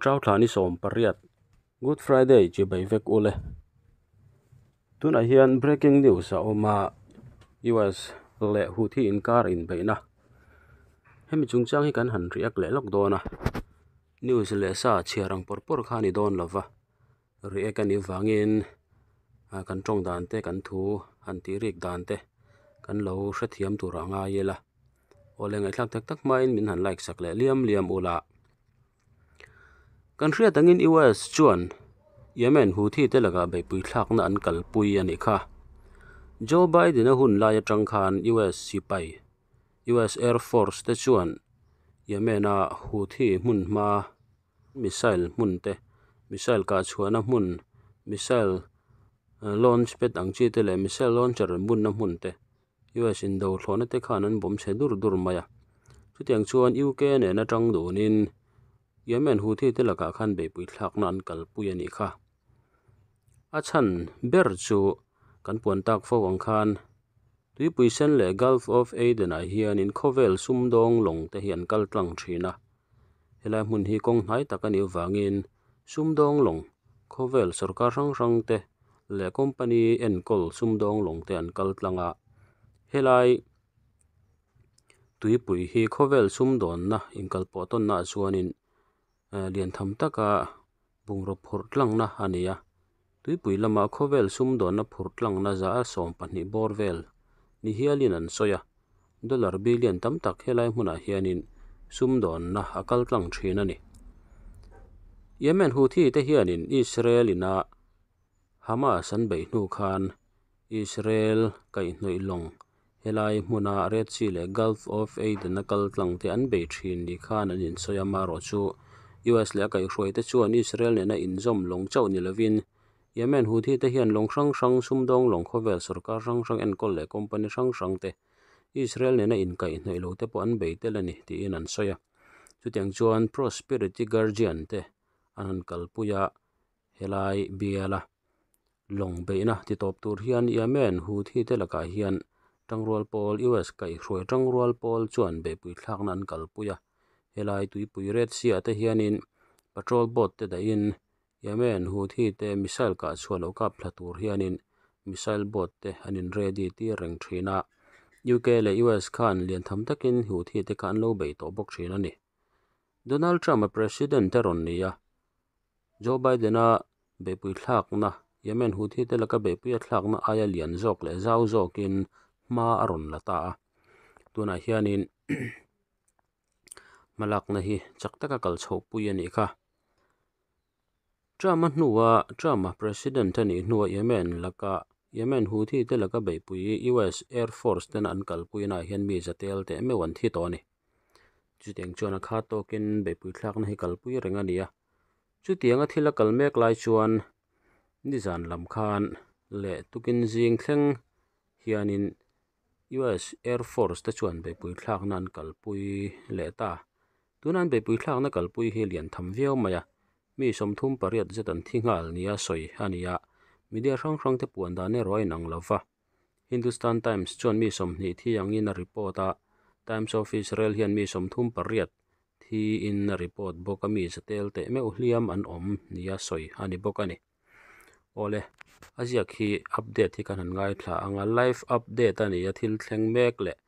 Ṭau thla ni 18 Good Friday chibai vek ule. Tunah hian breaking news a awm a, US leh Houthi inkar inbeihna. Hemi chungchang hi kan han react leh lawk dawn a, news leh sa chhiar ang pawr pawr kha a ni dawn lova, react a nih vangin kan tawng dan te kan thu han tih rik dan te kan lo hrethiam tur a ngai ila. Awle ngaihthlak tak tak hmain min han like sak leh liam liam ula. Kan hriat angin US chuan Yemen Houthi te lakah beihpui thlakna an kalpui a nih kha. Joe Biden-a hun lai atang khan US sipai, US Air Force te chuan Yemen-a Houthi hmun hma missile hmun te, missile kahchhuahna hmun, missile launch pad ang chi te leh missile launcher bunna hmun te US indo thlawhna te khan an bawm chhe dur dur mai a. Chutiang chuan UK nen atang dunin Yemen Houthi te lakah khan beihpui thlakna an kalpui a nih kha. A chhan ber chu kan puan tak fo ang khan Tuipui Sen leh Gulf of Aden ah hianin khawvel sumdawng lawng te hi an kal tlang thin a. Helai hmun hi kawng hnai tak a nih avangin sumdawng lawng khawvel sorkar hrang hrang te leh company enkawl sumdawng lawng te an kal tlang a. Helai tuipui hi khawvel sumdawnna inkalpawh tawnna ah chuanin lian tham taka bungraw phurh tlangna a ni a. Tuipui lama khawvel sumdawnna phurh tlangna za a 12 bawr vel ni hialin an sawi a. Dollar billion tam tak helai hmunah hianin sumdawnna a kal tlang thin a ni. Yemen Houthi te hianin Israel ina Hamas an beih hnu khan Israel kaihhnawih lawng helai hmuna Red Sea leh Gulf of Aden a kal tlang te an bei thin ni khan an insawi a. Amaherawhchu US leh a kaihhruai te chuan Israel nena inzawm lawng chauh ni lovin Yemen Houthi te hian lawng hrang hrang sumdawng lawng khawvel sorkar hrang hrang enkawl leh company hrang hrang te Israel nena inkaihhnawih lo te pawh an bei tel a ni tiin an sawi a. Chutiang chuan Prosperity Guardian te an han kalpui a, helai biala lawng beihna ti tawp tur hian Yemen Houthi te lakah hian tangrual pawl US kaihhruai tangrual pawl chuan beihpui thlakna an kalpui a. Helai tuipui Red Sea ah te hianin patrol boat te dahin Yemen Houthi te missile kah chhuah loh kap thla tur hianin missile boat te an in ready tir reng thin a. UK leh US khan lian tham takin Houthi te kha an lo bei tawh bawk thin a ni. Donald Trump a president a rawn ni a, Joe Biden-a beihpui thlakna, Yemen Houthi te laka beihpuia thlakna aia lian zawk leh zau zawkin hma a rawn la ta a. Tunah hianin hmalakna hi chak taka kal chhohpui a nih kha. Trump-a hnua Trump-a president a nih hnua Yemen laka Yemen Houthi te laka beihpui US Air Force tena an kalpuinaah hian mi za tel teh meuh an thi tawh a ni. Chutiang chuan a kha tawkin beihpui thlakna hi kalpui reng a ni a. Chutianga thil a kal mek lai chuan nizan lam khan leh tukin zing thleng hianin US Air Force te chuan beihpui thlakna an kalpui leh ta. Tuna an beihpui thlakna kalpui hi lian tham viau mai a, mi 38 zet an thi nghal nia sawi a ni a, media hrang hrang te puan dan erawh a inang lo va. Hindustan Times chuan mi 20 thi angin a report a, Times of Israel hian mi 38 thiin a report bawk a, mi zatel teh meuh hliam an awm nia sawi a ni bawk a ni. Awle, a ziak hi update hi kan han ngaithla anga live update a ni a, thil thleng mek leh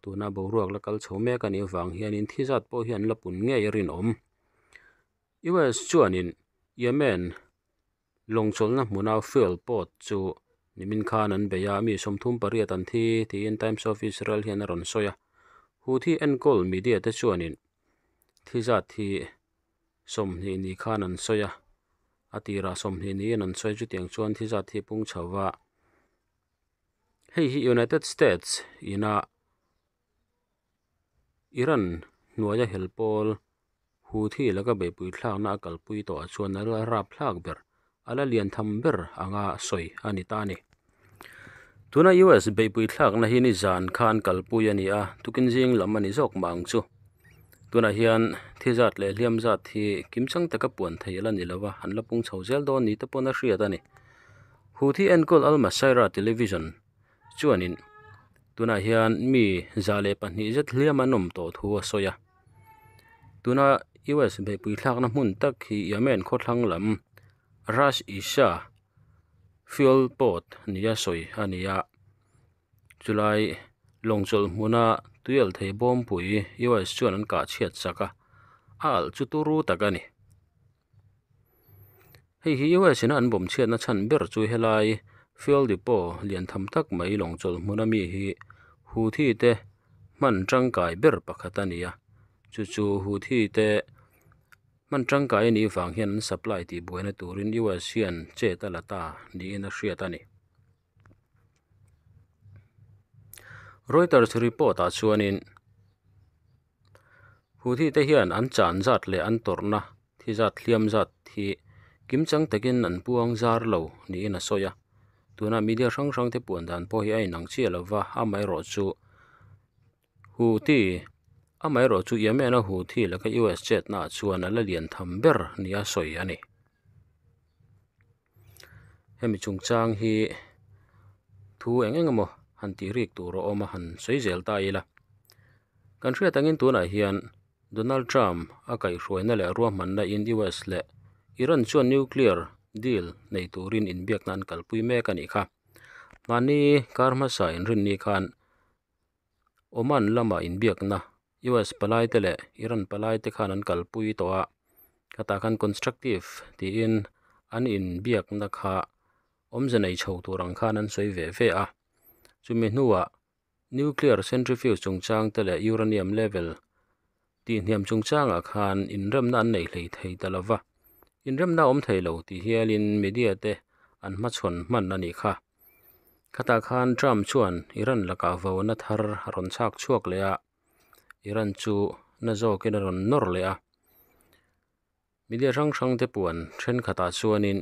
tuna boruak la kal chho mek a nih avang hianin thi zat pawh hi an la pun ngei a rinawm. US chuanin Yemen lawng chawlhna hmuna fuel port chu nimin khan an bei a, mi 38 an thi tiin Times of Israel hian a rawn sawi a. Houthi enkawl media te chuanin thi zat hi 20 ni khan an sawi a, a tirah 20 niin an sawi chutiang chuan thi zat hi pung chho va. Hei hi United States ina Iran hnuaia hel pawl Houthi laka beihpui thlakna a kalpui tawh ah chuan a la rap thlak ber, a la lian tham ber anga sawi a ni ta a ni. Tuna US beihpui thlakna hi nizan khan kalpui a ni a, tukin zing lam a ni zawk mah ang chu. Tunah hian thi zat leh hliam zat hi kimchang taka puan thei a la ni lo va, an la pung chho zel dawn ni te pawn a hriat a ni. Houthi enkawl Al Masirah Television chuanin tunah hian mi 102 zet hliam an awm tawh thu a sawi a. Tuna US beihpui thlakna hmun tak hi Yemen khawthlang lam Ras Isa fuel port nia sawi a ni a, chulai lawng chawlh hmuna tuialhthei bawmpui US chuan an kah chhiat sak a, a alh chu turu tak a ni. Hei hi US ina an bawm chhiatna chhan ber chu helai fuel depot lian tham tak mai lawng chawlh hmuna mi hi Houthi te hman tangkai ber pakhat a ni a, chu chu Houthi te hman tangkai a nih vang hian an supply tih buaina turin US hian chet a la ta niin a hriat a ni. Reuters report ah chuanin Houthi te hian an chan zat leh an tawrhna thi zat hliam zat hi kimchang takin an puang zar lo niin a sawi a. Tuna media hrang hrang te puan dan pawh hi a inang chiah lova, amaherawhchu Houthi amaherawhchu Yemen a Houthi laka US chetna ah chuan a la lian tham ber nia sawi a ni. Hemi chungchang hi thu eng eng emaw han tih rik tur a awm a han sawi zel ta ila. Kan hriat angin tunah hian Donald Trump a kaihhruaina leh ruahmanna in US leh Iran chuan nuclear deal nei turin inbiakna an kalpui mek a nih kha. Mahni kar hmasa inrinni khan Oman lama inbiakna US palaite leh Iran palaite khan an kalpui tawh a, khatah khan constructive tiin an inbiakna kha awmze nei chho tur ang khan an sawi ve ve a. Chumi hnuah nuclear centrifuge chungchang te leh uranium level tihhniam chungchangah khan inremna an nei hlei thei ta lo va, inremna awm thei lo ti hialin media te an hmachhawn hman a nih kha. Khatah khan Trump chuan Iran lakah vona thar a rawn chhak chhuak leh a, Iran chu na zawkin a rawn nawr leh a. Media hrang hrang te puan thenkhatah chuanin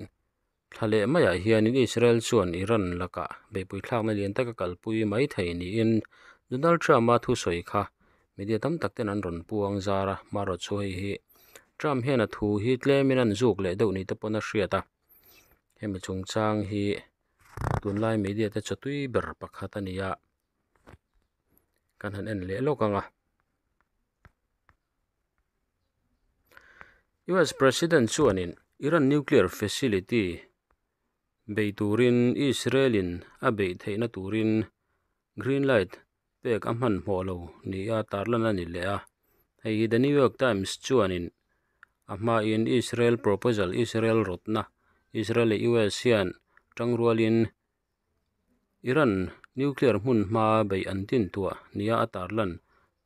thla leh maiah hianin Israel chuan Iran lakah beihpui thlakna lian taka kalpui mai thei niin Donald Trump-a thusawi kha media tam tak ten an rawn puang zar a, marawh chu hei hi Trump hian a thu hi tlemin an zuk leh deuh ni te pawn a hriat a, hemi chungchang hi tunlai media te chawtui ber pakhat a ni a, kan han en leh lawk ang a. US President chuanin Iran nuclear facility bei turin Israel-in a beih theihna turin green light pek a hmanhmawh lo nia tarlan a ni leh a. Hei hi The New York Times chuanin a hmain Israel proposal, Israel rawtna, Israel leh US hian tangrualin Iran nuclear hmun hma beih an din tuah nia a tarlan.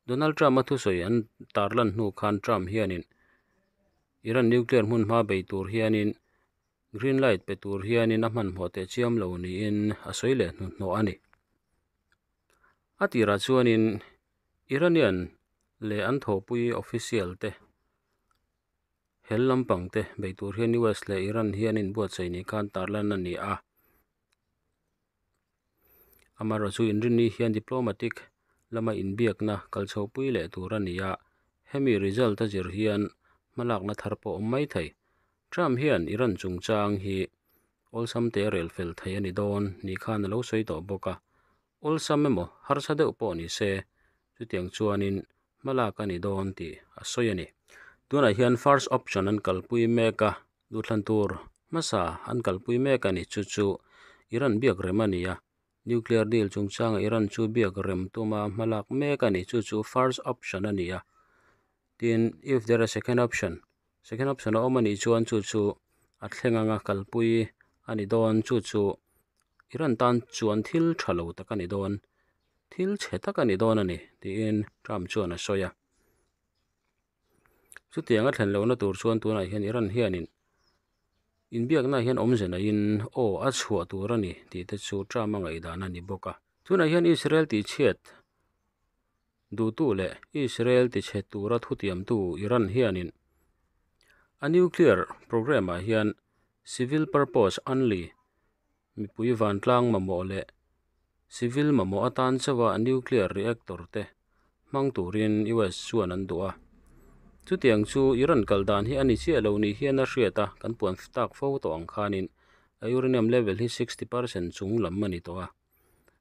Donald Trump-a thusawi an tarlan hnu khan Trump hianin Iran nuclear hmun hma bei tur hianin green light pe tur hianin a hmanhmawh teh chiam lo niin a sawi leh hnuhnawh a ni. A tirah chuanin Iranian leh an thawhpui official te Hel lampang te bei tur hian US leh Iran hian inbuatsaih ni khan tarlan a ni a. Amaherawhchu chu inrinni hian diplomatic lama inbiakna kalchhohpui leh tur a ni a, hemi result a zir hian hmalakna thar pawh awm mai thei. Trump hian Iran chungchang hi awlsam te rel fel thei a ni dawn ni khan a lo sawi tawh bawk a, awlsam emaw harsa deuh pawh ni se chutiang chuanin hmalak a ni dawn tih a sawi a ni. Tunah hian first option an kalpui mek a, duhthlan tur hmasa an kalpui mek a ni. Chu chu Iran biak rem a ni a, nuclear deal chungchanga Iran chu biak rem tuma hmalak mek a ni. Chu chu first option a ni a. Tin, if there a second option, second option a awm a nih chuan chu chu a thleng anga kalpui a ni dawn. Chu chu Iran tan chuan thil tha lo tak a ni dawn. Thil chhe tak a ni dawn a ni, tiin Trump chuan a sawi a. Chutiang a thlen lohna tur chuan tunah hian Iran hianin inbiakna hian awmze neiin aw a chhuah tur a ni tih te chu Trump a ngaihdan a ni bawk a. Tunah hian Israel tihchhiat duhtu leh Israel tichhe tura thutiamtu Iran hianin a nuclear programme-ah hian civil purpose only Mipui vantlang mamawh leh civil mamawh atan chauha nuclear reactor te hmang turin US chuan an duh a. Chutiang chu Iran kal dan hi a ni chiah lo ni hian a hriat a, kan puan tak fo tawh ang khanin a uranium level hi 60% chung lam a ni tawh a.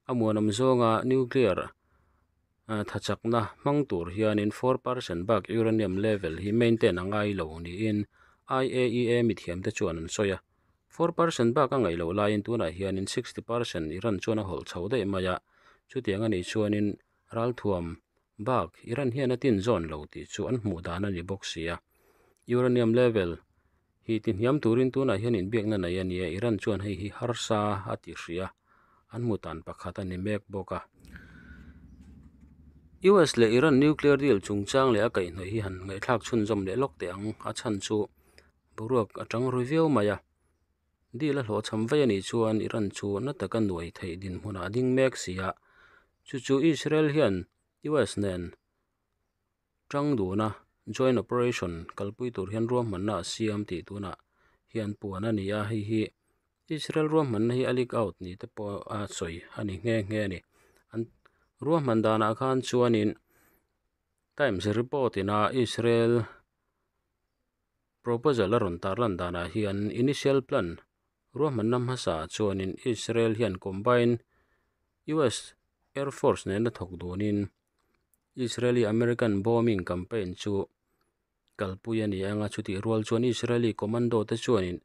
A muanawm zawnga nuclear. Thachakna hmang tur hianin 4% bak uranium level hi maintain a ngai lo niin IAEA mithiamte chuan an sawi a. 4% bak a ngaih loh laiin tunah hianin 60% Iran chuan a hawlh chho daih mai a, chutiang a nih chuanin ralthuam bak Iran hian a tin zawn lo tih chu an hmuh dan a ni bawk si a. Uranium level hi ti hniam turin tunah hian inbiakna nei a ni a, Iran chuan hei hi harsa a ti hrih a, an hmu tan pakhat a ni mek bawk a. US leh Iran nuclear deal chungchang leh a kaihhnawih hi han ngaihthlak chhunzawm leh lawk teh ang, a chhan chu boruak a tang ru viau mai a. Deal a hlawhchham vaih a nih chuan Iran chu na taka nuai theih dinhmunah a ding mek si a, chu chu Israel hian US nen Tang duna joint operation kalpui tur hian ruahmanna a siam tih tunah hian puan a ni a, hei hi Israel ruahmanna hi a leak out ni te pawh a sawi a ni nghe nghe a ni. An ruahman danah khan chuanin Times report ina Israel proposal a rawn tarlan danah hian initial plan ruahmanna hmasa chuanin Israel hian combined US Air Force nena thawk dunin Israeli American bombing campaign chu kalpui a ni ang a, chutih rual chuan Israeli commando te chuanin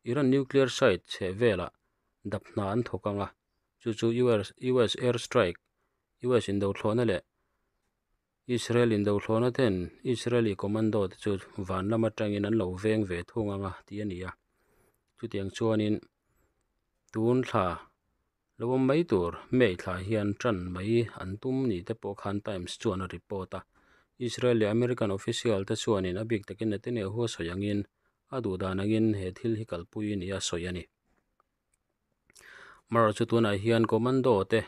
Iran nuclear site chheh velah dap hna an thawk ang a, chu chu US US air strike, US indothlawhna leh Israel indothlawhna ten Israeli commando te chu van lam atangin an lo veng ve thung ang a tih a ni a, chutiang chuanin tun thla Lo awm mai tur, May thla hian ṭan mai an tum ni te pawh khan Times chuan a report a. Israel leh American official te chuanin a bik takin Netanyahu a sawi angin a duh dan angin he thil hi kalpui ni a sawi a ni. Amaherawhchu chu tunah hian commando te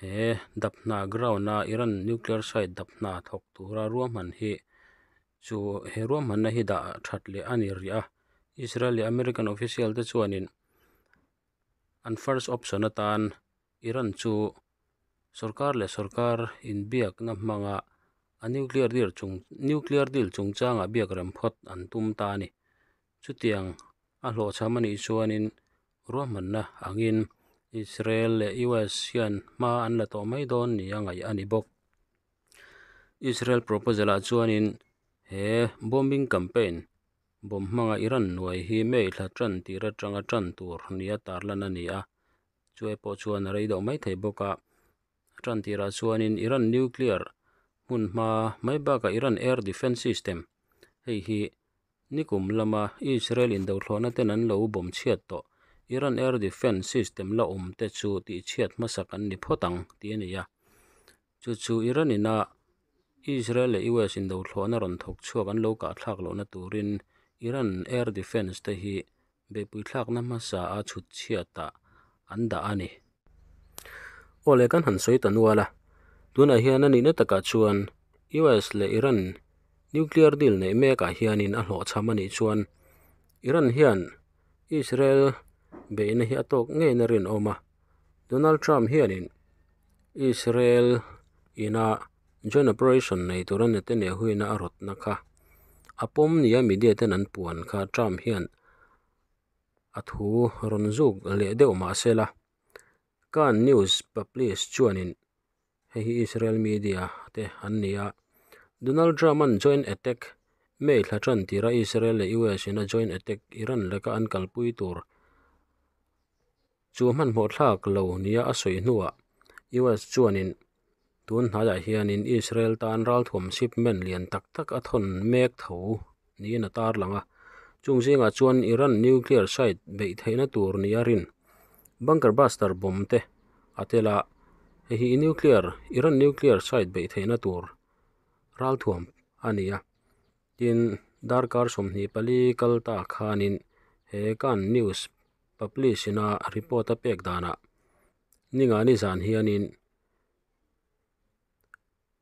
he dap hna ground a Iran nuclear site dap hna thawk tura ruahman hi chu he ruahmanna hi dah that leh a ni rih a. Israel leh American official te chuanin An first option atan Iran chu sorkar leh sorkar inbiakna hmanga a nuclear deal chung nuclear deal chungchangah biak rem phawt an tum ta a ni. Chutiang a hlawhchham a nih chuanin ruahmanna angin Israel leh US hian hma an la tawh mai dawn nia ngaih a ni bawk. Israel proposal ah chuanin he bombing campaign Bomb hmanga Iran nuai hi May thla tan tir atanga tan tur nia tarlan a ni a, chuai pawh chuan a rei deuh mai thei bawk a. A tan tirah chuanin Iran nuclear hmun hma mai bakah Iran air defence system, hei hi nikum lama Israel indothlawhna ten an lo bomb chhiat tawh Iran air defence system la awm te chu tihchhiat hmasak an ni phawt ang tih a ni a. Chu chu Iran ina Israel leh US indothlawhna rawn thawk chhuak an lo kahthlak lohna turin Iran air defence te hi beihpui thlakna hmasa a chhut chhiatah an dah a ni. Aw le kan han sawi ta nual a, tunah hian a nihna takah chuan US leh Iran nuclear deal neih mekah hianin a hlawhchham a nih chuan Iran hian Israel beihna hi a tawk ngeiin a rinawm a, Donald Trump hianin Israel ina joint operation nei tura Netanyahu ina a rawtna kha a pawm nia media ten an puan kha Trump hian a thu rawn zuk leh deuh mahsela Kan news publish chuanin hei hi Israel media te an ni a, Donald Trump an joint attack May thla tan tira Israel leh US ina joint attack Iran laka an kalpui tur Chu hmanhmawh thlak lo nia a sawi hnuah US chuanin tun hnaiah hianin Israel tan ralthuam shipment lian tak tak a thawn mek tho niin a tarlang a. Chung zingah chuan Iran nuclear site beih theihna tur nia rin bunker buster bomb te a tel a, hei hi nuclear Iran nuclear site beih theihna tur ralthuam a ni a. Tin, darkar 24 kal ta khanin he kan news publish ina report a pek danah ninga ni zan hianin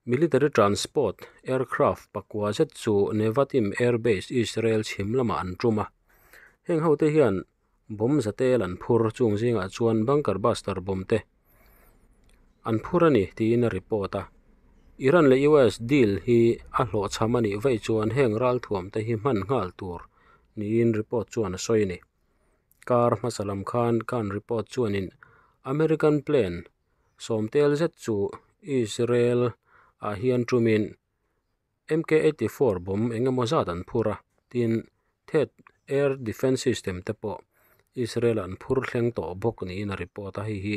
military transport aircraft pakua zet chu Nevatim Air Base Israel chhim lamah an tum a. Heng ho te hian bomb zatel an phur chung zingah chuan bunker buster bomb te an phur a ni tiin a report a. Iran leh US deal hi a hlawhchham a nih vaih chuan heng ralthuam te hi hman nghal tur niin report chuan a sawi a ni. Kar hmasa lam khan kan report chuanin American plane sawmtel zet chu Israel ah hian tumin M K 84 bomb eng emaw zat an phur a, tin THAAD air defence system te pawh Israel ah an phur thleng tawh bawk niin a report a, hei hi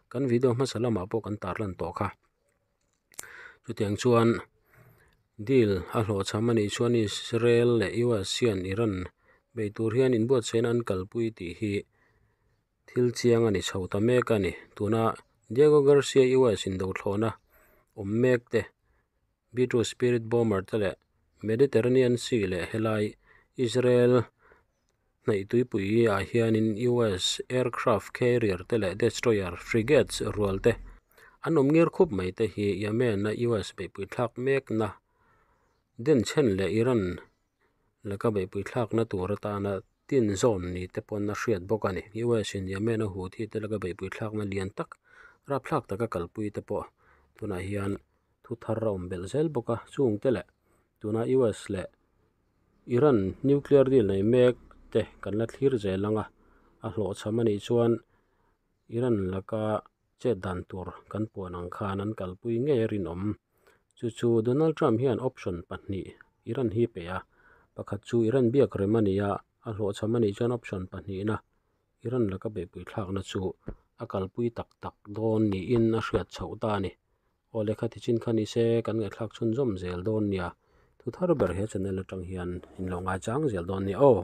kan video hmasa lamah pawh kan tarlan tawh kha. Chutiang chuan deal a hlawhchham a nih chuan Israel leh U_S hian Iran bei tur hian inbuatsaihna an kalpui tih hi thil chiang a ni chho ta mek a ni. Tuna Diego Garcia U_S indothlawhna awm mek te B-2 Spirit bomber te leh Mediterranean Sea leh helai Israel hnaih tuipui ah hianin U_S aircraft carrier te leh destroyer frigates rual te an awm ngir khup mai te hi Yemen a U_S beihpui thlak mekna denchhen leh Iran laka beihpui thlakna tur atana tin zawn ni te pawn a hriat bawk a ni. U_S in Yemen a Houthi te laka beihpui thlakna lian tak rapthlak taka kalpui te pawh tunah hian thu thar a awm belh zel bawk a, chung te leh tuna U_S leh Iran nuclear deal nei mek te kan la thlir zel ang a, a hlawhchham a nih chuan Iran laka chet dan tur kan puan ang khan an kalpui ngei a rinawm. Chu chu Donald Trump hian option pahnih Iran hi pe a, pakhat chu Iran biak rem a ni a, a hlawhchham a nih chuan option pahnihna Iran laka beihpui thlakna chu a kalpui tak tak dawn niin a hriat chhoh ta a ni. Aw lehkha ti chin kha ni se kan ngaihthlak chhunzawm zel dawn nia. Thu thar ber he channel atang hian in lo ngaichang zel dawn nia aw.